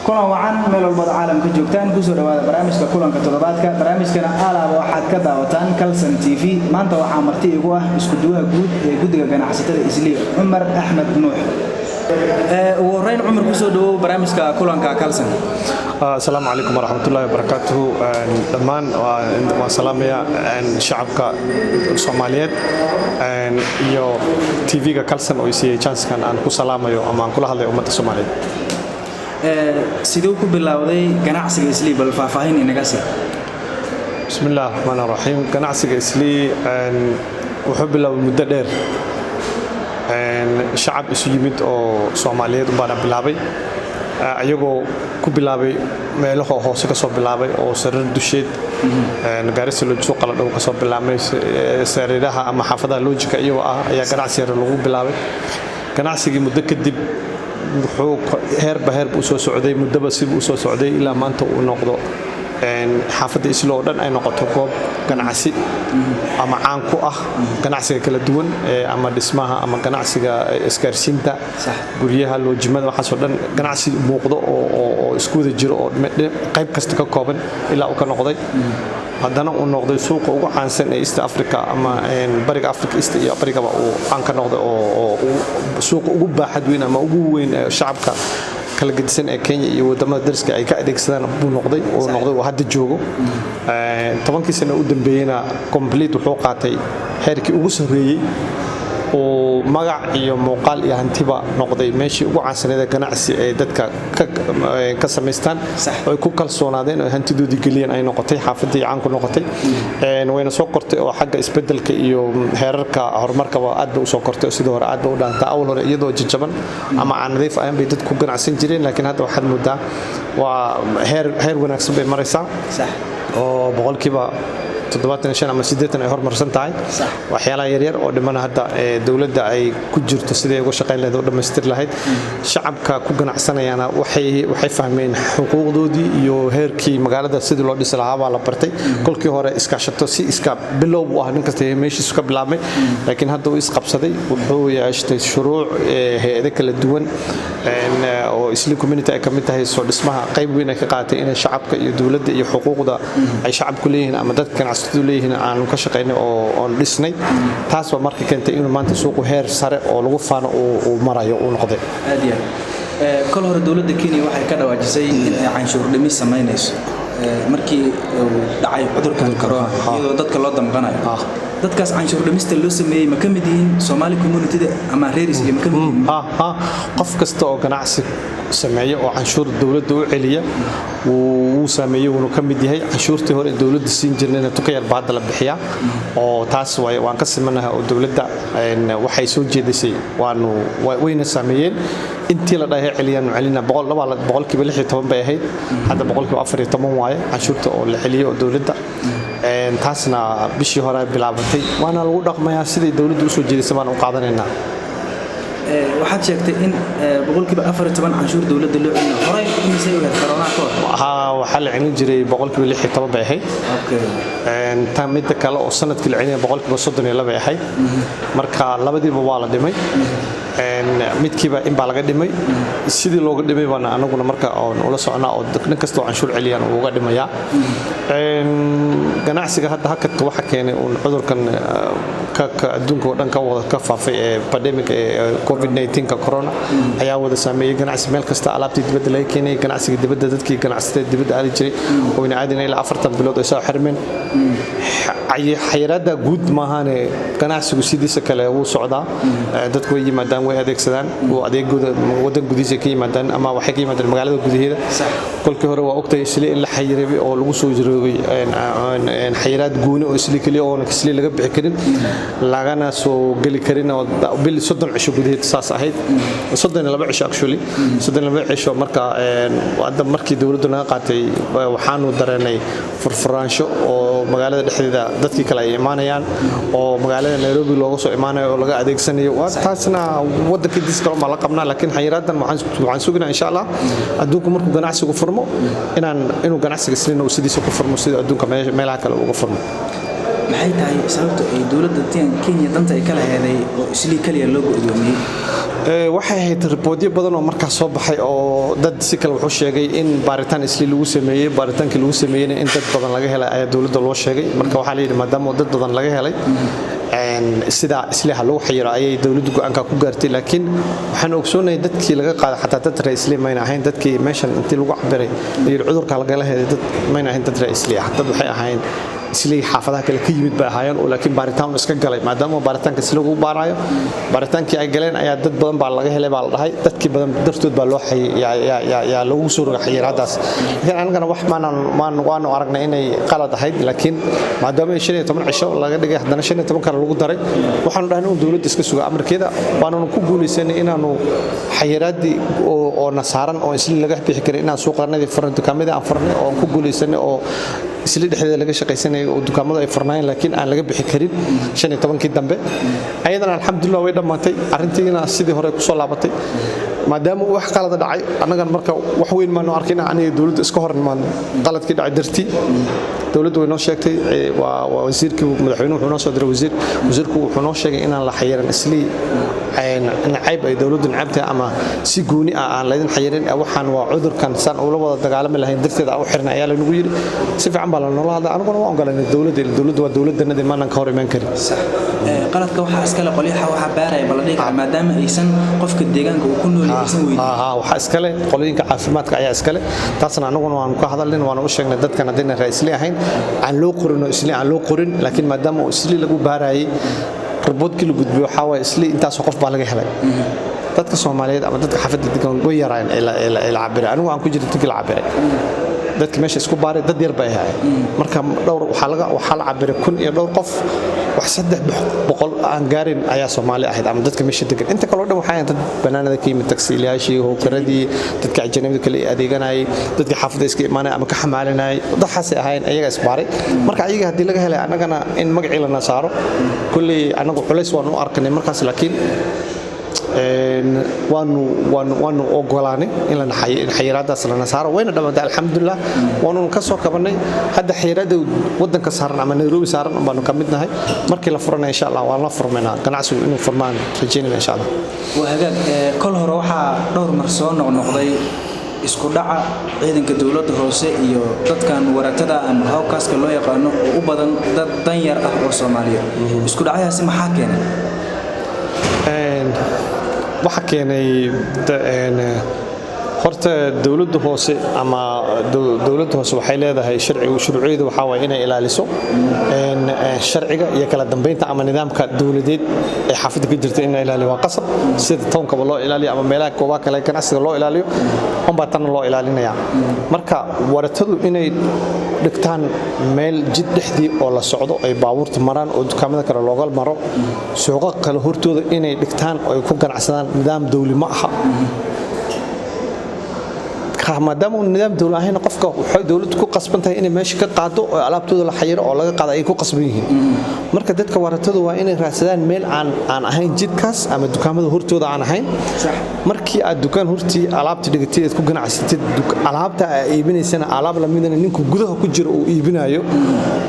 Kulan wacan meel walbaad caalamka joogtaan. Kusoo dhawaada barnaamijka Kulanka Toddobaadka. Barnaamijkana alaaba waxaad ka daawataan Kalsan TV. Maanta waxaa marti igu ah isku-duwaha guud ee guddiga ganacsatada Islii, Cumar Axmed Nuux. Ugu horeyn, Cumar, kusoo dhawow barnaamijka Kulanka Kalsan. Asalaamu calaykum waraxmatullaahi wabarakaatuhu. Dhammaan waan salaamaya shacabka Soomaaliyeed iyo TV-ga Kalsan oo siiyey chancekan aan ku salaamayo ama aan kula hadlayo ummadda Soomaaliyeed. Siduu ku bilowday ganacsiga Islii? Bal faahfaahin inaga sii. Bismi illah raxmaan raxiim. Ganacsiga Islii wuxuu bilaabay muddo dheer. Shacab isu yimid oo Soomaaliyeed baana bilaabay, iyagoo ku bilaabay meelaha hoose ka soo bilaabay oo sariir dusheed Gaarisa suuqa la dhow ka soo bilaabmay, sariiraha ama xaafadaha loojika iyagoo ah ayaa ganacsi yar lagu bilaabay. Ganacsigii muddo kadib wuxuu heerba heerba usoo socday, muddaba sibuu usoo socday, ilaa maanta uu noqdo xaafadda Islo oo dhan ay noqoto goob ganacsi ama caan ku ah ganacsiga kala duwan, ama dhismaha ama ganacsiga isgaarsiinta, guryaha, loojimada, waxaasoo dhan, ganacsi muuqdo oo isku wada jiro oo qayb kasta ka kooban, ilaa uu ka noqday haddana uu noqday suuqa ugu caansan ee East Africa ama Bariga Africa, East iyo barigaba uu caan ka noqday, oo suuqa ugu baaxad weyn ama ugu weyn ee shacabka kala gedisan ee Kenya iyo wadamada dariska ay ka adeegsadaan buu noqday oo noqday oo hadda joogo. 10kii sano u dambeeyeyna complete wuxuu qaatay heerkii ugu sarreeyey uu magac iyo muuqaal iyo hantiba noqday meeshii ugu caansaneed ganacsi ee dadka ka samaystaan, ay ku kalsoonaadeen oo hantidoodii geliyeen ay noqotay, xaafadii caan ku noqotay. Wayna soo kortay oo xagga isbedelka iyo heerarka horumarkaba aad bay usoo kortay oo sidii hore aad bay u dhaantaa. Awal hore iyadoo jajaban ama aan nadiif ahayn bay dadku ku ganacsan jireen, laakiin hadda waxaad moodaa waa heer wanaagsan bay maraysaa oo 75% ama 80% ay horumarsan tahay. Waxyaalaha yaryar oo dhimana hadda dowladda ay ku jirto sidii ay uga shaqayn lahayd oo dhammaystir lahayd. Shacabka ku ganacsanayana waxay fahmeen xuquuqdoodii iyo heerkii magaalada sidii loo dhisi lahaa baa la bartay. Kolkii hore iskaashato si iska bilow buu ah, nin kasta meeshiisu ka bilaabmay, laakiin hadda uu isqabsaday, wuxuu yeeshtay shuruuc, hay-ado kala duwan oo Isli community ay ka mid tahay. Soo dhismaha qayb weyn ay ka qaadatay inay shacabka iyo dowladda iyo xuquuqda ay shacabku leeyihiin ama dadka ganacsatadu leeyihiin aanu ka shaqaynay oo oon dhisnay. Taas baa marka keentay inuu maanta suuqu heer sare oo lagu faano uu marayo uu noqday. Aad iyo aad. Kol hore dowladda Kenya waxay ka dhawaajisay in ay canshuur dhimis samaynayso markii uu dhacay cudurkan corona, iyadoo dadka loo damqanayo. Dadkaas canshuur dhimista loo sameeyey ma ka mid yihiin Somali community ama reer Isli ma ka mid yihiin? Qof kasta oo ganacsi sameeya oo canshuur dowladda u celiya wuu saameeyey, wuuna ka mid yahay. Canshuurtii hore dowladda siin jirnayna tuka yar baa hadda la bixiyaa, oo taas waan ka simanahay oo dowladda waxay soo jeedisay waanu wayna saameeyeen. Intii la dhahay celiyaanu celina, 16% bay ahayd, hadda 14% waaye canshuurta oo la celiyey oo dowladda. Taasna bishii hore bilaabatay, waana lagu dhaqmayaa. Siday dowladda usoo jeedisay baan u qaadanaynaa. Waxaad sheegtay in 14% canshuur dowladda loo celinayo. Horey imisay u ahayd corona ka hor? Waxaa la celin jiray 16% bay ahayd. Tan midda kale oo sanadkii la celinaya 32% ahayd. Marka labadiiba waa la dhimay, midkiiba in baa laga dhimay. Sidii looga dhimay baana anaguna marka oon ula soconaa oo nin kasta oo canshuur celiyaan uu uga dhimayaa. Ganacsiga hadda hakadka waxa keenay uun cudurkan ka adduunka oo dhan ka wada ka faafay ee pandemic ee COVID-19 ka corona ayaa wada saameeyey ganacsi meel kasta. Alaabtii dibadda laga keenay, ganacsiga dibadda, dadkii ganacsatada dibadda aadi jiray oyna aadina ilaa 40 bilood ay soo xirmeen. Xayiraadda guud maahaane, ganacsigu sidiisa kale wuu socdaa. Dadku way yimaadaan, way adeegsadaan oo adeegooda wadan gudihiisa ka yimaadaan ama waxay ka yimaadaan magaalada gudaheeda. Kolkii hore waa ogtahay Isli in la xayiray oo lagu soo jiroogay xayiraad gooni oo Isli keliya oona Isli laga bixi karin lagana soo geli karin, oo bil 30 cisho gudaheed saas ahayd, 32 cisho actually, 32 cisho. Marka hadda markii dowladdu naga qaatay, waxaanu dareenay furfuraansho oo magaalada dhexdeeda dadkii kale ay imaanayaan oo magaalada Nairobi looga soo imaanayo oo laga adeegsanayo. Taasna wadanka dis kale ma la qabnaa, laakiin xayiraadan waxaan suginaa, insha Allah, adduunku markuu ganacsigu furmo inuu ganacsiga Islina uu sidiisa ku furmo sida adduunka meelaha kale uga furmo. Maxay tahay sababta ay dowladda Kenya danta ay ka laheeday oo Islii kaliya loo go'doomiyey? Waxay ahayd riboodyo badan oo markaas soo baxay oo dad si kale wuxuu sheegay in baaritaan Islii lagu sameeyey. Baaritaankii lagu sameeyeyna in dad badan laga helay ayaa dowladda loo sheegay. Marka waxaa la yidhi, maadaama dad badan laga helay, sidaa Islii ha lagu xayiro ayay dowladdu go'aanka ku gaartay. Laakiin waxaan ogsoonahay dadkii laga qaaday xataa dad reer Islii mayna ahayn. Dadkii meeshan intii lagu cabiray la yidhi cudurka lagala helay, dad mayna ahayn dad reer Islii ah. Dad waxay ahayn Islii xaafadaha kale ka yimid bay ahaayeen oo laakiin baaritaan iska galay. Maadaama baaritaanka si lagu baarayo, baaritaankii ay galeen ayaa dad badan baa laga helay baa la dhahay. Dadkii badan dartood baa loo yaa lagu soo roga xayiraadaas. Laakiin anagana wax maanan maan waanu aragnay inay qalad ahayd. Laakiin maadaama 15 cisho laga dhigay, haddana 15 kale lagu daray, waxaanu dhahnay un dowladda iska suga amarkeeda. Waananu ku guulaysanay inaanu xayiraaddii oo na saaran oo Islii laga bixi karin inaan suuqanadii furnay, dukaamadii aan furnay oo aan ku guulaysanay oo Isli dhexdeeda laga shaqaysanayay oo dukaamadu ay furnaayeen, laakiin aan laga bixi karin 15-kii dambe. Ayadana alxamdulilah way dhammaatay arrintiina, sidii hore kusoo laabatay. Maadaama wax qalada dhacay, annagana marka wax weyn maanu arkin aniga dowladda iska hor imaadno qaladkii dhacay dartii. Dowladdu way noo sheegtay, waa wasiirkii, madaxweynuhu wuxuu noo soo diray wasiir. Wasiirku wuxuu noo sheegay inaan la xayiran Islii, nacayb ay dowladdu nacabtahay ama si gooni ah aan laydin xayirin. Waxaan waa cudurkan saan ula wada dagaalami lahayn darteed aan u xirnay ayaa lanagu yidhi. Si fiican baa lanoola hadlay, aniguna waan ogolanay. Dowladda waa dowladdanadii, maanan ka hor imaan karin. Qaladka waxaa iskale qolyaha waxaa baaraya bala dhihi karaa, maadaama aysan qofka deegaanka uu ku nool yahay aysan weydiin? Waxaa iskale qolooyinka caafimaadka ayaa iskale. Taasna anaguna waanu ka hadalnin, waanu u sheegnay dadkan haddayna reer Islii ahayn aan loo qorin oo Islii aan loo qorin. Laakiin maadaama uu Islii lagu baarayay, riboodkii la gudbiyo waxaa waaye Islii intaasoo qof baa laga helay. Dadka Soomaaliyeed ama dadka xaafadda degan way yaraayeen ee la cabiray. Anigu aan ku jiray dadkii la cabiray, dadka meesha isku baaray dad yar bay ahaayeen. Marka dhowr waxaa laga waxaa la cabiray kun iyo dhowr qof, wax 300 aan gaarin ayaa Soomaali ahayd ama dadka meesha degan. Inta kaloo dhan waxay ahayd dad banaanada ka yimid, taksiilayaashii, hookaradii, dadka ajnabida kale ee adeeganayay, dadka xaafadda iska imaanaya ama ka xamaalinayay, dadkaasay ahaayeen ayaga isbaaray. Marka ayaga haddii laga helay, annagana in magacii lana saaro kulley annagu culays waanu u arkanay markaas. Laakiin waanu ogolaanay in xayiraadaas lana saaro, wayna dhammaatay alxamdulilah, waanunu ka soo kabanay. Hadda xayiraada wadanka saaran ama Nairobi saaran baanu ka mid nahay. Markii la furanaya insha Allah waan la furmaynaa, ganacsigu inuu furmaan rajaynayna insha Allah. Waa hagaag. Kol hore waxaa dhowr mar soo noqnoqday isku dhaca ciidanka dowladda hoose iyo dadkan waratada ama hawkaaska loo yaqaano oo u badan dad danyar ah oo Soomaaliyeed. Isku dhacyahaasi maxaa keenay? Waxa keenay horta dowladda hoose ama dowladda hoose waxay leedahay sharcigu. Shuruuciyadu waxaa waaye inay ilaaliso sharciga iyo kala dambeynta ama nidaamka dowladeed ee xaafadda ka jirta. In la ilaaliyo waa qasab. Sida townkaba loo ilaaliyo ama meelaha goobaha kale ganacsiga loo ilaaliyo unbaa tanna loo ilaalinaya. Marka waratadu inay dhigtaan meel jid dhexdii oo la socdo ay baabuurta maraan oo dukaamada kale looga maro, suuqa kale hortooda inay dhigtaan oo ay ku ganacsadaan, nidaam dowli ma aha. Maadaama uu nidaam dowli ahayn, qofka waxay dowladdu ku qasban tahay inay meesha ka qaado oo alaabtooda la xayiro oo laga qaado ayay ku qasban yihiin. Marka dadka waratadu waa inay raadsadaan meel aan ahayn jidkaas ama dukaamada hortooda aan ahayn. Markii aad dukaan hortii alaabta dhigatid aad ku ganacsatid, alaabta aad iibinaysana alaab lamidana ninku gudaha ku jiro uu iibinayo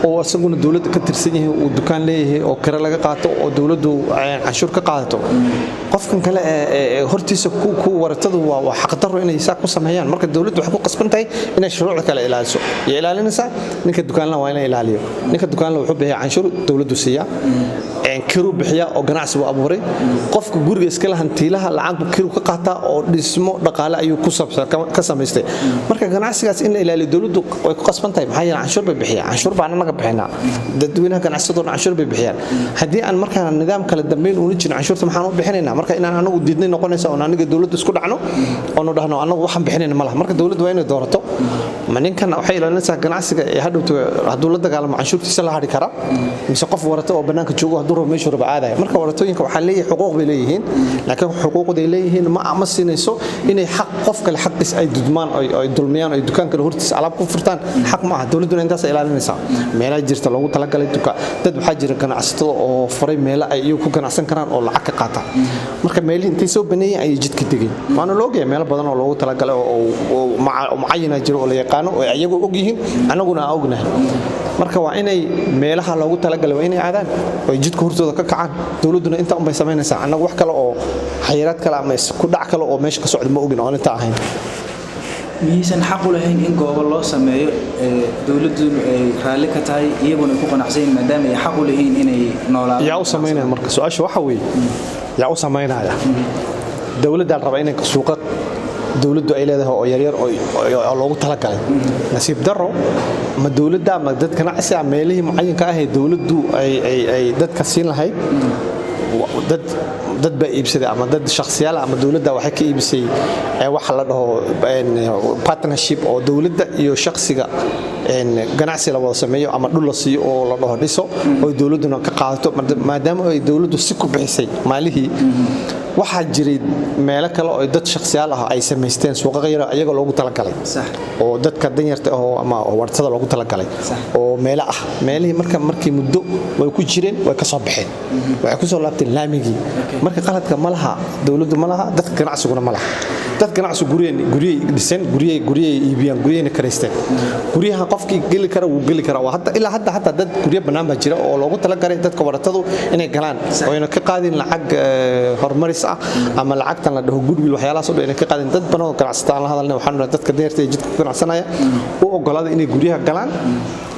oo isaguna dowladda ka tirsan yahay, uu dukaan leeyahay oo kare laga qaato oo dowladdu canshuur ka qaadato, qofkan kale ee hortiisa ku waratadu waa xaqdarro inay saa ku sameeyaan. Marka dowladdu waxay ku qasban tahay inay shuruucda kale ilaaliso iyo ilaalinaysaa. Ninka dukaanla waa inay ilaaliyo. Ninka dukaanla wuxuu bixiyaa canshuur, dowladdu siiyaa, kiruu bixiyaa oo ganacsi buu abuuray. Qofka guriga iskala hantiilaha lacag buu kiru ka qaataa oo dhismo dhaqaale ayuu ku ka samaystay. Marka ganacsigaas in la ilaaliyo dowladdu way ku qasban tahay. Maxaa yeelay canshuur bay bixiyaan, canshuur baan annaga bixinaa, dadweynaha ganacsadoo dhan canshuur bay bixiyaan. Haddii aan markaa nidaam kala dambeyn uuna jirin, canshuurta maxaan u bixinaynaa? Marka inaan anagu diidnay noqonaysa oon aniga dowladda isku dhacno oonu dhahno anagu waxaan bixinayna ma laha. Marka dowladdu waa inay doorato: ma ninkan waxay ilaalinaysaa ganacsiga ee hadhowto hadduu la dagaalamo canshuurtiisa la hadhi kara, mise qof warata oo bannaanka joogo hadduu rabo meeshuu rabo aadaya? Marka waratooyinka waxaa leeyahay xuquuq bay leeyihiin, laakiin xuquuqday leeyihiin ma siinayso inay xaq qof kale xaqiis ay dudmaan, ay dulmiyaan, ay dukaan kale hortiisa alaab ku furtaan. Xaq ma aha. Dowladduna intaas ay ilaalinaysaa. Meelaha jirta loogu talagalay duka dad waxaa jira ganacsatada oo furay meelo ay iyagu ku ganacsan karaan oo lacag ka qaata. Marka meelihii intay soo baneeyeen ayay jidka degeen. Waana la ogyahay meelo badan oo loogu talagalay oo mucayana jiro oo la yaqaano. yaqaano oo iyagu og yihiin, annaguna aan ognahay. Marka waa inay meelaha loogu talagalay waa inay aadaan oo jidka hortooda ka kacaan. Dowladduna intaa unbay samaynaysaa. Annagu wax kale oo xayiraad kale ama isku dhac kale oo meesha ka socda ma ogin oon intaa ahayn. Miyaysan xaq u lahayn in goobo loo sameeyo, dowladdu ay raalli ka tahay, iyaguna ay ku qanacsan yihiin, maadaama ay xaq u leeyihiin inay noolaadaan? Yaa u samaynaya? Marka su-aasha waxa weeye, yaa u samaynaya? Dowladdaa la rabaa inay suuqa dowladdu ay leedahay oo yaryar oo loogu talagalay. Nasiib daro, ma dowladda ama dad ganacsi ah, meelihii mucayinka ah ee dowladdu ay dadka siin lahayd, dad baa iibsaday ama dad shakhsiyaal ama dowladda waxay ka iibisay waxa la dhaho partnership, oo dowladda iyo shakhsiga ganacsi la wada sameeyo ama dhul la siiyo oo la dhaho dhiso, oo dowladduna ka qaadato. Maadaama ay dowladdu si ku bixisay maalihii, waxaa jiray meelo kale oo dad shakhsiyaal ah ay samaysteen suuqa yar iyaga loogu talagalay oo dadka danyarta ah ama wartada loogu talagalay oo meelo ah. Meelihii marka markii muddo way ku jireen, way ka soo baxeen, waxay ku soo laabteen laamigii. Marka qaladka ma laha dowladdu, ma laha dadka ganacsiguna, ma laha dad ganacsi. Guryay dhiseen, guryay iibiyaan, guryayna karaysteen. Guryaha qofkii geli kara wuu geli karaa. Waa hadda ilaa hadda hataa dad guryo bannaan baa jira oo loogu talagalay dadka waratadu inay galaan oo ayna ka qaadin lacag horumaris ah ama lacagtan la dhaho goodwill, waxyaalahaas oo dhan ayna ka qaadin. Dad badan oo ganacsato aan la hadalnay waxaan nahay dadka danyarta ee jidka ku ganacsanaya u ogolaada inay guryaha galaan,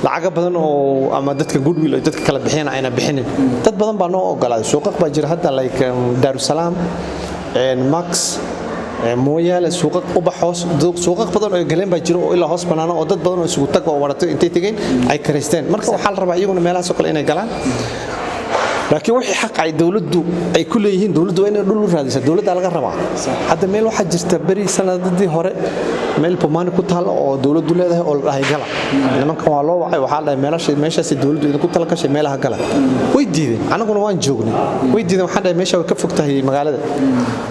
lacago badan oo ama dadka goodwill ay dadka kala bixiyaan ayna bixinin. Dad badan baa noo ogolaaday. Suuqaq baa jira hadda, like Daarusalaam, Max, Mooyaale, suuqaq Ubax hoos, suuqaq badan oo galeen baa jiro oo ilaa hoos banaano oo dad badan oo isugu tag oo waratay intay tegeen ay karaysteen. Marka waxaa la rabaa iyaguna meelahaas oo kale inay galaan, laakiin wixii xaq ay dowladdu ay ku leeyihiin, dowladdu waa inay dhul u raadisaa. Dowladdaa laga rabaa. Hadda meel waxaa jirta beri sanadadii hore meel Bomani ku taal oo dowladdu leedahay oo la dhahay gala. Nimankan waa loo wacay, waxaa la dhahay meelasha meeshaasi dowladdu idinku tala gashay, meelaha gala. Way diideen, anaguna waan joognay, way diideen. Waxaan dhahay meesha way ka fog tahay magaalada.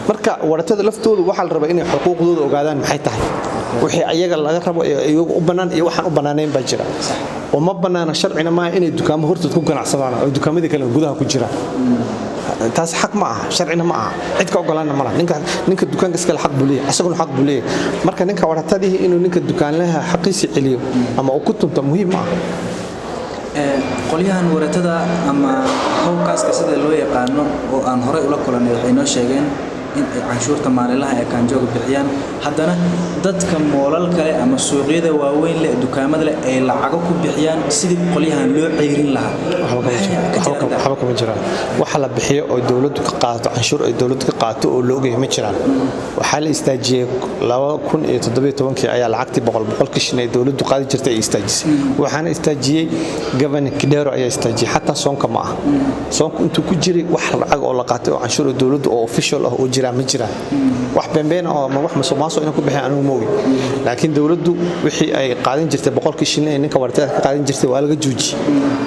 Marka waratada laftoodu waxaa la rabaa inay xuquuqdooda ogaadaan, maxay tahay wixii ayaga laga rabo ee iyagu u bannaan iyo waxaan u bannaanayn baa jira. Oo ma bannaana, sharcina maaha inay dukaamo hortood ku ganacsadaan oo dukaamadii kale gudaha ku jiraan. Taas xaq ma aha, sharcina ma aha, cid ka ogolaana ma laha. Ninka dukaanka iskale xaq buu leeyahay, isaguna xaq buu leeyahay. Marka ninka waratadii inuu ninka dukaanlaha xaqiisa celiyo ama uu ku tunto muhiim ma aha. Qolyahan waratada ama hawkaaska sida loo yaqaano oo aan horey ula kulannay waxay noo sheegeen in ay canshuurta maalinlaha ee kaanjooga bixiyaan, haddana dadka mallal kale ama suuqyada waaweyn leh, dukaamada leh, ay lacago ku bixiyaan sidii qolyahan loo ceyrin lahaa. Waxba kama jiraan. Waxa la bixiyo oo dowladdu ka qaadato, canshuur ay dowladdu ka qaadato oo la ogyahay ma jiraan. Waxaa la istaajiyey 2017-kii ayaa lacagtii boqol boqolkii shin ee dowladdu qaadi jirtay ay istaajisay. Waxaana istaajiyey Governor Kidero ayaa istaajiyey. Xataa soonka ma aha, soonku intuu ku jiray wax lacag oo la qaatay oo canshuur oo dowladdu oo official ah oo jira ma jiraan. Wax beenbeen oo ama wax musuqmaasuq inay ku bixeen anigu ma ogin, laakiin dowladdu wixii ay qaadan jirtay boqolkii shilin ee ninka waratada ka qaadan jirtay waa laga joojiyey.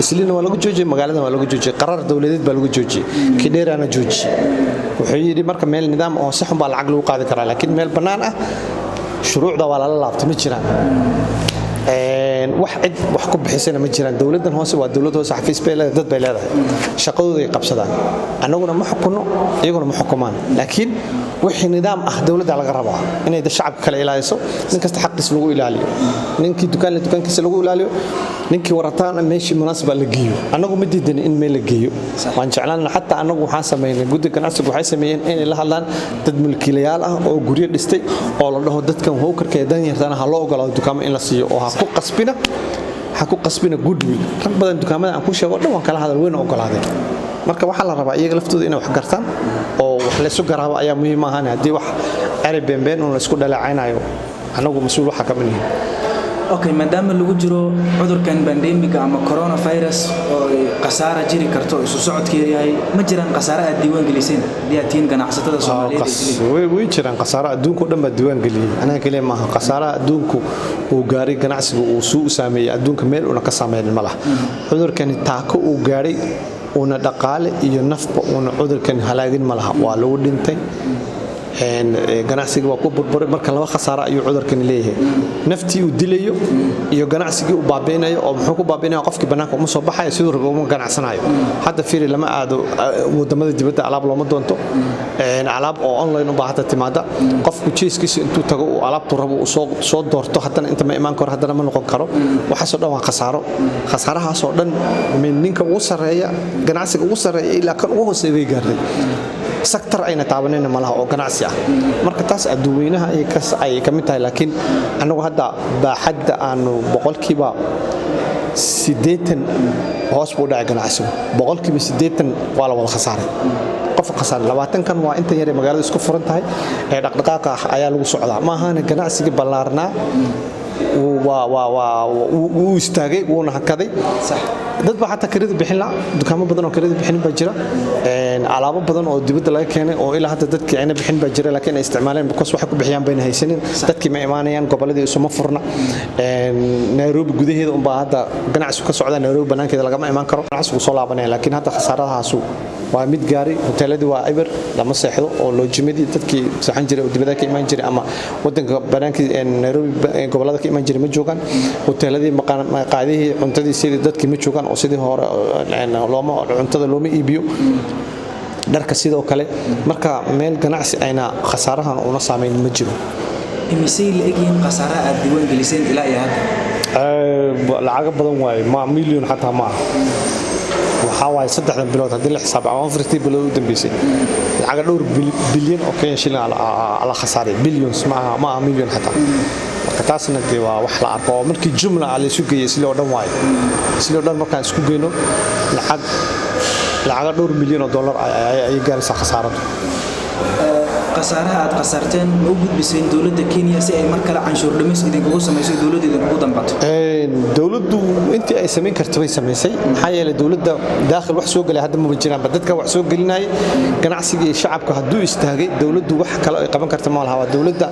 Islina waa laga joojiyey, magaaladan waa laga joojiyey, qarar dowladeed baa laga joojiyey, Kideraana joojiyey. Wuxuu yidhi marka meel nidaam oo sax un baa lacag lagu qaadi karaa, laakiin meel bannaan ah shuruucda waa lala laabtay. Ma jiraan wax cid wax ku bixisana, ma jiraan. Dowladdan hoose waa dowlad hoose, xafiis bay leedahay, dad bay leedahay, shaqadooda ay qabsadaan. Annaguna ma xukunno, iyaguna ma xukumaan, laakiin wixii nidaam ah dowladda laga rabaa inay shacabka kale ilaaliso, nin kasta xaqiis lagu ilaaliyo, ninkii dukaanle dukaankiisa lagu ilaaliyo, ninkii warataan meeshii munaasaba la geeyo. Annagu ma diidan in meel la geeyo, waan jeclaan. Xataa annagu waxaan samaynay, guddi ganacsigu waxay sameeyeen inay la hadlaan dad mulkiilayaal ah oo guryo dhistay oo la dhaho dadkan hawkerka ee danyartana ha loo ogolaado dukaamo in la siiyo oo ha ku qasbina goodwill. Rag badan dukaamada aan ku sheego dhan waan kala hadal, wayna ogolaadeen. Marka waxaa la rabaa iyaga laftooda inay wax gartaan oo wax laysu garaabo ayaa muhiim ahaan. Haddii wax erey beenbeen un laysku dhaleecaynayo, annagu mas-uul waxaa kama nihin. Okay, maadaama lagu jiro cudurkan pandemic-ga ama coronavirus oo ay khasaara jiri karto, isu socodkeedu yahay, ma jiraan khasaare aad diiwaan geliseen haddii aad tihiin ganacsatada Soomaaliyeed ee Islii? Way jiraan khasaaro. Adduunka o dhan baa diiwaan geliyey, anaga keliya maaha. Khasaaraha adduunku uu gaaray, ganacsigu uu suu u saameeyey, adduunka meel una ka saameynin ma laha. Cudurkani taako uu gaadhay una dhaqaale iyo nafba uuna cudurkani halaagin ma laha. Waa lagu dhintay. Ganacsigii waa ku burburay. Marka laba khasaaro ayuu cudurkani leeyahay: naftii uu dilayo iyo ganacsigii uu baabi'inayo. Oo muxuu ku baabi'inaya? Qofkii bannaanka uma soo baxayo, siduu rabo uma ganacsanayo. Hadda fiiri, lama aado wadamada dibadda, alaab looma doonto. Alaab oo online ubaa hadda timaada. Qofku jeeskiisa intuu tago uu alaabtu rabo uu soo doorto, haddana inta ma imaan karo, haddana ma noqon karo. Waxaasoo dhan waa khasaaro. Khasaarahaasoo dhan min ninka ugu sarreeya ganacsiga ugu sarreeya ilaa kan ugu hooseeya bay gaartay. Sector ayna taabanayna malaha oo ganacsi ah. Marka taas adduweynaha ayay ka mid tahay, laakiin annagu hadda baaxadda aanu 80% hoos buu dhacay ganacsigu. 80% waa la wada khasaaray. Qof khasaaray 20-kan waa intan yar ee magaalada isku furan tahay ee dhaqdhaqaaqa ah ayaa lagu socdaa. Ma ahaana ganacsigii ballaarnaa wuu istaagay, wuuna hakaday. Dad baa xataa kirada bixin la, dukaamo badan oo kirada bixin baa jira. Alaabo badan oo dibadda laga keenay oo ilaa hadda dadkii ayna bixin baa jira, laakiin ay isticmaaleen because waxay ku bixiyaan bayna haysanin. Dadkii ma imaanayaan, gobolladii isuma furna. Nairobi gudaheeda unbaa hadda ganacsigu ka socda. Nairobi banaankeeda lagama imaan karo. Ganacsigu soo laabanaya, laakiin hadda khasaarahaasu waa mid gaari. Hoteeladii waa eber, lama seexdo, oo lodge-imadii dadkii seexan jiray oo dibadaha ka imaan jiray ama wadanka banaankii Nairobi gobolada ka imaan jiray ma joogaan. Hoteeladii, maqaayadihii cuntadii sidii dadkii ma joogaan, oo sidii hore looma cuntada looma iibiyo, dharka sidoo kale. Marka meel ganacsi ayna khasaarahan una saamayn ma jiro. Imisay la egyihiin khasaaraha aad diiwaan geliseen ilaa iyo hadda? Lacago badan waaye, ma milyan xataa ma aha. Waxaa waaye 3-dan bilood haddii la xisaabo ama 4-tii bilood u dambeysay, lacaga dhowr bilyan oo Kenya shilling la khasaaray. Billions ma aha, ma aha milyan xataa. Marka taasna dee waa wax la arko oo markii jumla ah la isu geeyey isla oo dhan waaye. Isla oo dhan markaan isku geyno, lacaga dhowr milyan oo dollar ayay gaaraysaa khasaaradu. Khasaaraha aad khasaarteen ma u gudbiseen dowladda Kenya si ay mar kale canshuur dhimis idinkugu samayso, dowladda idinkugu dambato? Dowladdu intii ay samayn karta bay samaysay. Maxaa yeelay, dowladda daakhil wax soo gelay hadda maba jiraanba. Dadka wax soo gelinayay, ganacsigii shacabka hadduu istaagay, dowladdu wax kale ay qaban karta ma laha. Waa dowladda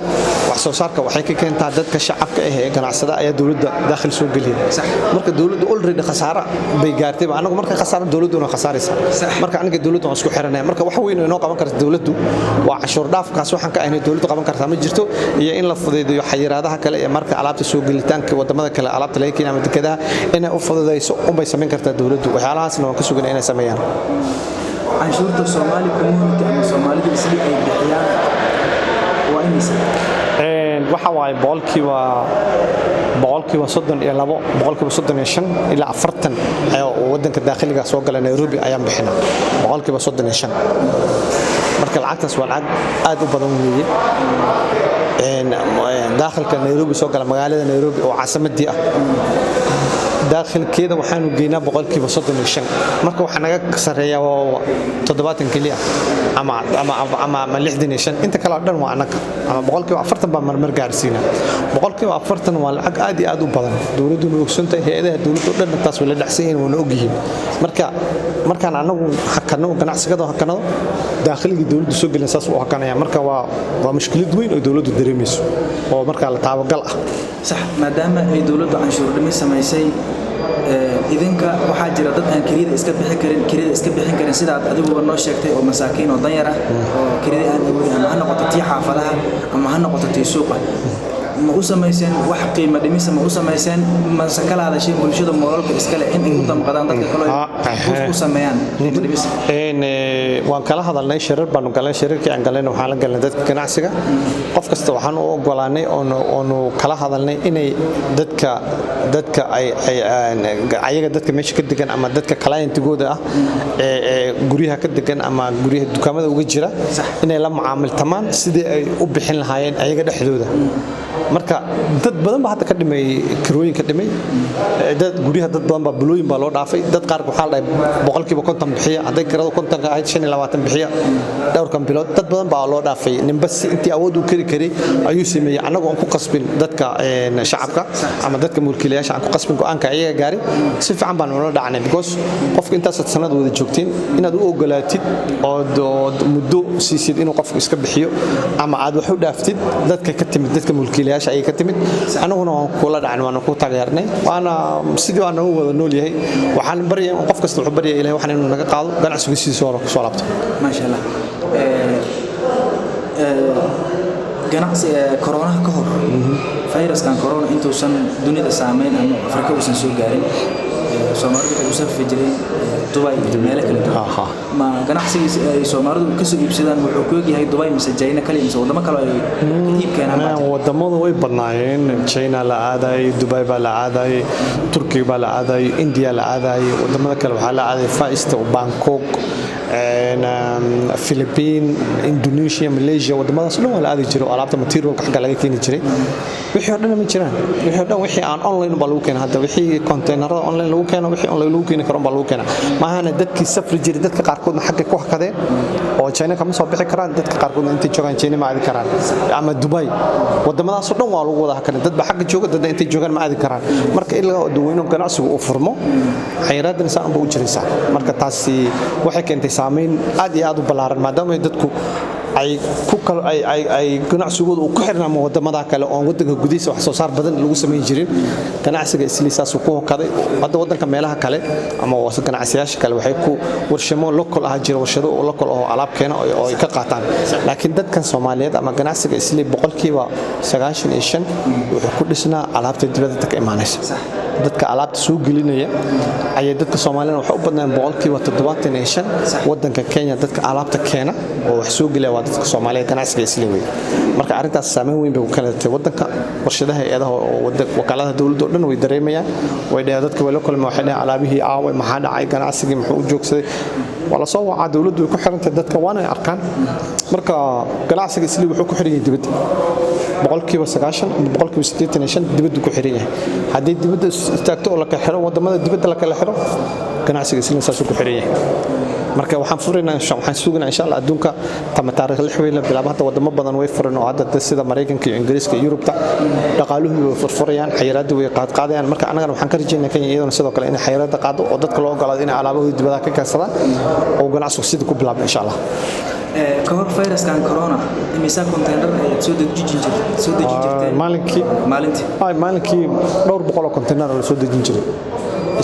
wax soo saarka waxay ka keentaa dadka shacabka ah ee ganacsada ayaa dowladda daakhil soo geliya. Marka dowladdu already khasaara bay gaartay. Anagu marka khasaaro, dowladduna khasaaraysa. Marka aniga dowladdu waan isku xiranaya. Marka wax weyn oo inoo qaban karta dowladdu waa canshuur dhaafkaas. Waxaan ka ahayn dowladdu qaban kartaa ma jirto, iyo in la fududeeyo xayiraadaha kale ee marka alaabta soo gelitaanka wadamada kale alaabta laga keenayo ama dekedaha inay u fududayso unbay samayn kartaa dowladdu. Waxyaalahaasna waan ka suganay inay sameeyaan. Canshuurta Soomaali community ama Soomaalida Isli ay bixiyaan waa imisa? Waxa waaye 32%, 35% ilaa 40 ayaa wadanka daakhiliga soo gala Nairobi ayaan bixinaa, 35%. Marka lacagtaas waa lacag aad u badan weeye. Daakhilka Nairobi soo gala, magaalada Nairobi oo caasimadii ah, daakhilkeeda waxaanu geynaa 35%. Marka waxaa naga sarreeya waa 70 keliya ama 65. Inta kale oo dhan waa annaga, ama 40% baa marmar gaarsiina. 40% waa lacag aad iyo aad u badan. Dowladduna ogsantahay, hay-adaha dowladda oo dhan taas way la dhacsan yihiin, waana ogyihiin. Marka markaan annagu hakano, ganacsigada hakanado, daakhiligii dowladdu soo gelin saas u hakanaya. Marka waa mushkilad weyn oo dowladdu dareemayso oo markaa la taabagal ah. Sax. Maadaama ay dowladdu canshuur dhimis samaysay, idinka waxaa jira dad aan kiriyada iska bixin karin, kiriyada iska bixin karin, sidaad adiguba noo sheegtay, oo masaakiin oo danyar ah oo kiriyada aan awoodin, ama ha noqoto tii xaafadaha ama ha noqoto tii suuqa. Ma u samayseen wax qiimo dhimisa? Ma u samayseen mase kala hadasheen bulshada mall-alka iskale in ay u damqadaan dadka kale u sameeyaan qiimo dhimis? Waan kala hadalnay, shirar baanu galnay. Shirarkii aan galnayna waxaan la galnay dadka ganacsiga. Qof kasta waxaan u ogolaanay oonu kala hadalnay inay dadka ay ayaga, dadka meesha ka degan ama dadka clientigooda ah ee guryaha ka degan ama guryaha dukaamada uga jira, inay la mucaamiltamaan sidii ay u bixin lahaayeen ayaga dhexdooda. Marka dad badan baa hadda ka dhimay kirooyinka, dhimay dad guryaha. Dad badan baa bulooyin baa loo dhaafay. Dad qaar waxaa la dhahay 50% bixiya, hadday kiradu 50-ka ahayd 25 bixiya dhowrkan bilood. Dad badan baa loo dhaafay. Ninba si intii awood uu kari karay ayuu sameeyey. Annagu aan ku qasbin dadka shacabka ama dadka mulkiilayaasha aan ku qasbin, go'aanka ayaga gaaray. Si fiican baan ula dhacnay, because qofka intaasaad sanad wada joogtiin, inaad u ogolaatid ood muddo siisid inuu qofku iska bixiyo ama aad wax u dhaaftid, dadka ka timid, dadka mulkiilayaasha ayay ka timid. Annaguna waan kula dhacnay, waana ku taageernay, waana sidii waa nagu wada nool yahay. Waxaan baryay, qof kasta wuxuu baryaya Ilahay waxaan inuu naga qaado, ganacsigu sidiisa hore kusoo laabto. Maasha Allah. Ganacsi koronaha ka hor, fayraskan corona intuusan dunida saameyn ama Afrika uusan soo gaarin, Soomaalidu waxay u safri jireen Dubai iyo meelo kale duwan. Ma ganacsigiisa ay Soomaalidu kasoo iibsadaan wuxuu ku egyahay Dubai mise China kaliya, mise wadamo kale ay ka iib keenaan baa jira? Wadamadu way badnaayeen. China la aadayay, Dubai baa la aadayay, Turkiga baa la aadayay, India la aadayay. Wadamada kale waxaa la aadayay Far East, Bangkok, Philippine, Indonesia, Malaysia. Wadamadaas dhan waa la aadi jiray oo alaabta materialka xagga laga keeni jiray. Wixii oo dhan ma jiraan. Wixii oo dhan, wixii aan online baa lagu keena hadda. Wixii containerada online lagu keeno, wixii online lagu keeni karo baa lagu keena. Maahana dadkii safri jiray, dadka qaarkoodna xagga ku hakadeen oo China kama soo bixi karaan. Dadka qaarkoodna intay joogaan China ma aadi karaan ama Dubai. Wadamadaas oo dhan waa lagu wada hakaday. Dad ba xagga jooga, dadna intay joogaan ma aadi karaan. Marka ilaa dadweynuhu ganacsigu uu furmo, xayiraadana saan ba u jiraysaa. Marka taasi waxay keentay saameyn aad iyo aad u ballaaran, maadaama ay dadku ay ku kal ay ay ay ganacsigooda uu ku xirnaa wadamada kale oo wadanka gudihiisa wax soo saar badan lagu samayn jirin. Ganacsiga Islii saasuu ku hokaday. Hadda wadanka meelaha kale ama ganacsiyaasha kale waxay ku warshamo local ah jira, warshado oo local oo alaab keena oo ay ka qaataan. Laakiin dadkan Soomaaliyeed ama ganacsiga Islii 95% wuxuu ku dhisnaa alaabta dibadda ka imaanaysa. Dadka alaabta soo gelinaya ayay dadka Soomaalida waxay u badnaan 75%. Wadanka Kenya dadka alaabta keena oo wax soo geliya waa dadka Soomaaliyeed, ganacsiga Islii wey. Marka arrintaas saameyn weyn bay ku keentay wadanka. Warshadaha, hay'adaha oo wakaaladaha dowladda oo dhan way dareemayaan. Way dhaheen, dadka way la kulmeen, waxay dhaheen: "Alaabihii aaway? Maxaa dhacay? Ganacsigii muxuu u joogsaday?" Waa la soo wacaa, dowladdu way ku xirantahay dadka, waana ay arkaan. Marka ganacsiga Islii wuxuu ku xiran yahay dibadda 90% ama 85% dibaddu ku xiran yahay. Haddii dibadda istaagto oo la kala xiro, wadamada dibadda la kala xiro, ganacsiga Islii saasuu ku xiran yahay. Marka waxaan furaynaa, waxaan sugnaa insha Allah adduunka tama taariikh 6 weyn la bilaabo. Hadda wadamo badan way furan oo hadda sida Mareykanka iyo Ingiriiska iyo Yurubta dhaqaaluhu way furfurayaan, xayiraadda way qaadqaadayaan. Marka annagana waxaan ka rajaynaa Kenya iyaduna sidoo kale inay xayiraadda qaado oo dadka loo ogolaado inay alaabahooda dibadaha ka keensadaan oo ganacsigu sida ku bilaabmo insha Allah. Ka hor fayraskan corona, imisa container ayaad soo dejin jirteen? Maalinkii? Maalintii. Ay, maalinkii dhowr boqol oo container la soo dejin jiray.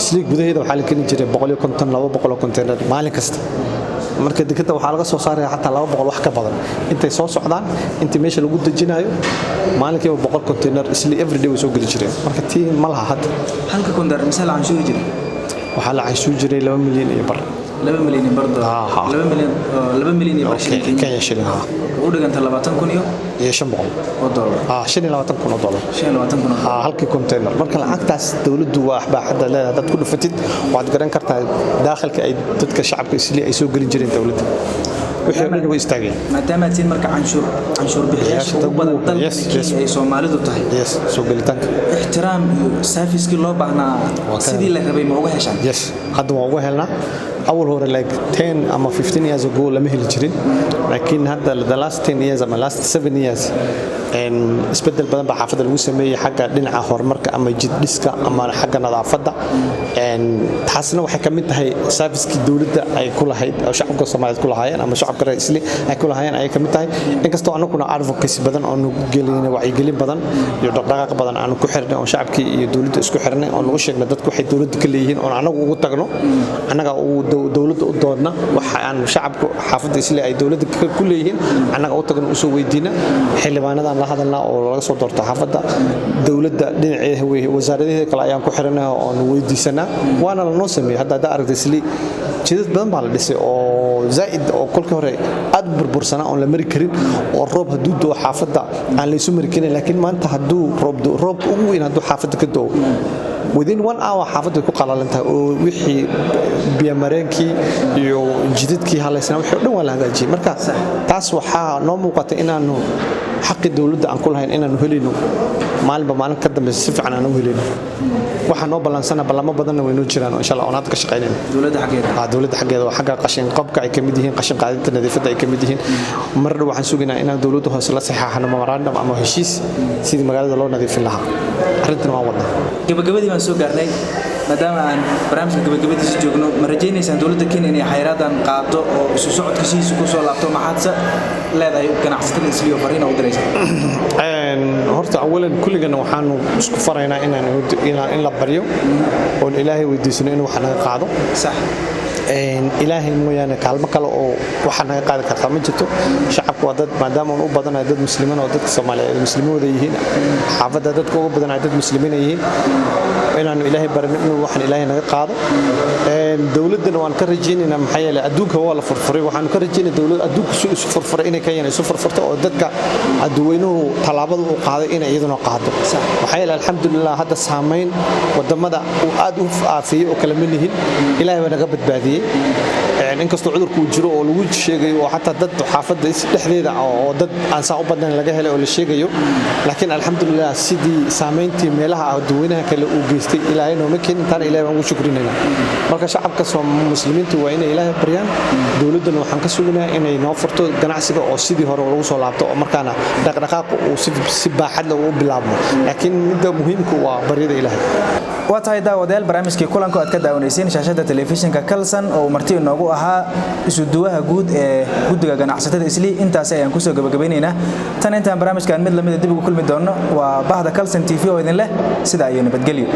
Islii gudaheeda waxaa la keeni jiray 150, 200 oo container maalin kasta. Marka dekada waxaa laga soo saaraya xataa 200 wax ka badan intay soo socdaan, intii meesha lagu dejinayo. Maalinkiiba 100 container Islii everyday way soo geli jireen. Marka tii ma laha hadda. Halka container mise la canshuuri jiray? Waxaa la canshuuri jiray 2.5 milyan. 2.5 milyan dollar? Ha. 2 milyan, 2.5 milyan shilin Kenya. Kenya shilin, ha. U dhiganta 20,000 iyo iyo 500 oo dollar. 25,000 oo dollar. 25,000 oo dollar. Halkii container. Marka lacagtaas dowladdu waa baaxadda leedahay haddaad ku dhufatid, waxaad garan kartaa daakhilka ay dadka shacabka Islii ay soo gelin jireen dowladda. Wixii oo dhan way istaageen. Maadaama aad siin marka canshuur bixiyaasha ugu badan dalka Kenya ay Soomaalidu tahay, yes, soo gelitaanka ixtiraam iyo service-kii loo baahnaa sidii la rabay ma uga heshaan? Yes, hadda waan uga helnaa. Awal hore, like 10 ama 15 years ago, lama heli jirin, laakiin hadda the last 10 years ama last 7 years isbedel badan baa xaafadda lagu sameeyey xagga dhinaca horumarka ama jiddhiska ama xagga nadaafadda. Taasna waxay ka mid tahay service-kii dowladda ay ku lahayd oo shacabka Soomaaliyeed ku lahaayeen ama shacabka reer Isli ay ku lahaayeen ayay ka mid tahay. Inkastoo annaguna advocacy badan oonu gelinay, wacyigelin badan iyo dhaqdhaqaaq badan aanu ku xirnay oo shacabkii iyo dowladda isku xirnay oo nagu sheegnay dadku waxay dowladda ka leeyihiin, oon annagu ugu tagno, annaga ugu dowladda u doodna waxa aan shacabka xaafadda Isli ay dowladda ku leeyihiin. Annaga u tagno, usoo weydiina, xildhibaanadan la hadalnaa oo laga soo doorto xaafadda. Dowladda dhinaceeda wasaaradaheeda kale ayaan ku xiranay oon weydiisanaa, waana lanoo sameeyey. Hadda haddaa aragtay Isli, jidad badan baa la dhisay oo zaa'id oo kolkii hore aad u burbursanaa oon la mari karin, oo roob hadduu doo xaafadda aan laysu mari karin. Laakiin maanta hadduu roob doo, roobka ugu weyn hadduu xaafadda ka doo, within one hour xaafadda way ku qalalan tahay oo wixii biyamareenkii iyo jidadkii halaysnaa, wixii oo dhan waa la hagaajiyey. Marka taas waxaa noo muuqata inaanu xaqii dowladda aan ku lahayn inaanu helayno, maalinba maalin ka dambeysa si fiican aan u helayno. Waxaa noo ballansana, ballamo badanna way noo jiraan oo insha Allah oon hadda ka shaqaynayno. Dowladda xaggeeda? Dowladda xaggeeda waa xagga qashin qabka ay ka mid yihiin, qashin qaadinta, nadiifadda ay ka mid yihiin. Mar dhow waxaan sugaynaa inaan dowladda hoose la saxeexano memorandum ama heshiis sidii magaalada loo nadiifin lahaa. Arrintan waan wadnaa. Gabagabadii baan soo gaarnay. Maadaama aan barnaamijka gabagabadiisa joogno, ma rajaynaysaan dowladda Kenya inay xayraadan qaado oo isu socodka sidiisa ku soo laabto? Maxaadse leedahay ganacsatada Islii oo fariina u diraysa? Horta awalan kulligana waxaanu isku faraynaa inaan in la baryo oon Ilaahay weydiisano inuu wax naga qaado. Ilaahay mooyaane kaalmo kale oo waxaa naga qaadi kartaa ma jirto. Shacabku waa dad, maadaama u badanahay dad muslimiin oo dadka Soomaaliyeed muslimiin wada yihiin, xaafadda dadka uga badanahay dad muslimiin yihiin, inaanu Ilaahay barino inuu waxaan Ilaahay naga qaado. Dowladdana waan ka rajaynaynaa, maxaa yeelay adduunka waa la furfuray. Waxaanu ka rajaynay dowladda adduunku si isu furfuray inay Kenyana isu furfurto, oo dadka adduweynuhu tallaabada uu qaaday inay iyaduna qaado. Maxaa yeelay, alxamdulilah, hadda saamayn wadamada uu aad u aafeeyey oo kale ma lihin. Ilaahay baa naga badbaadiyey, inkastoo cudurku uu jiro oo lagu sheegayo, oo xataa dad xaafadda dhexdeeda oo dad aan saa u badnayn laga helay oo la sheegayo. Laakiin alxamdulilah, sidii saamayntii meelaha adduweynaha kale uu geystay Ilaahay nooma keenin. Taana Ilahay baan ugu shukrinaynaa. Marka shacabka muslimiintu waa inay Ilaahay baryaan. Dowladdana waxaan ka sugnaa inay noo furto ganacsiga oo sidii hore lagu soo laabto, oo markaana dhaqdhaqaaqu uu si baaxad leh u bilaabmo. Laakiin midda muhiimku waa baryada Ilaahay. Waa tahay, daawadayaal, barnaamijkii kulanku aad ka daawanayseen shaashadda telefishinka Kalsan oo marti inoogu ahaa isuduwaha guud ee guddiga ganacsatada Islii, intaasi ayaan kusoo gabagabaynaynaa. Tan intaan barnaamijkan mid lamida dib ugu kulmi doonno, waa bahda Kalsan TV oo idin leh sida iyo nabadgelyo.